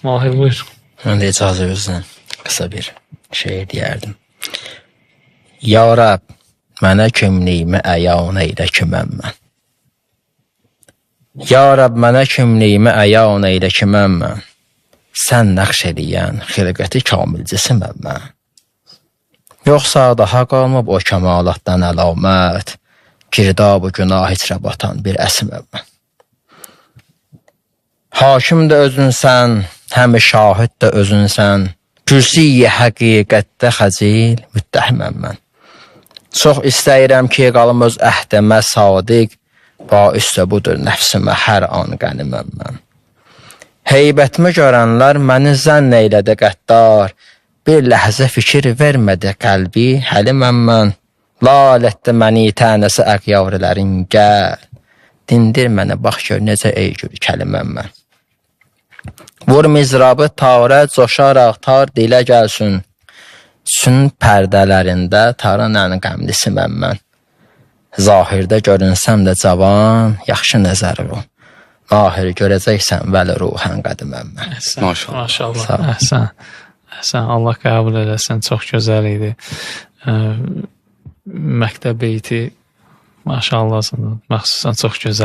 Mahir buyur. Mən də icazə verirsən, qısa bir şeir deyərdim. Ya Rəbb, mənə kimliyimi əyan eylə ki mən. Ya Rəbb, mənə kimliyimi əyan eylə ki mən. Sən nəqş eləyən xilqəti kamilcisi mən. Yoxsa daha qalmıb o kəmalatdan əlamət, girdab-ı günah içrə batan bir əsiməm mən. Hakim də özünsən, həm şahid də özünsən. Kürsi həqiqətdə xəcil müttəhiməm mən. Çox istəyirəm ki, qalım öz əhdimə sadiq, baisdə budur nəfsimə hər an qəniməm mən. Heybətimi görənlər məni zənn eylədi qəddar, bir ləhzə fikir vermədi qəlbi həliməm mən. Lal etdi məni tənəsi əqyarələrin gəl. Dindir məni bax gör necə ey gül kəliməm mən. Vur mizrabı tarə coşaraq tar dilə gəlsin. Sün pərdələrində tarın ən qəmlisi mən mən. Zahirdə görünsəm də cavan, yaxşı nəzər ol. Mahir görəcəksən vəli ruhən qədiməm mən. Əhsən. Maşallah. Maşallah. Sağ ol. Əhsən. Əhsən. Allah qəbul eləsin. Çox gözəl idi. Məktəb beyti maşallah, məxsusən çox gözəl.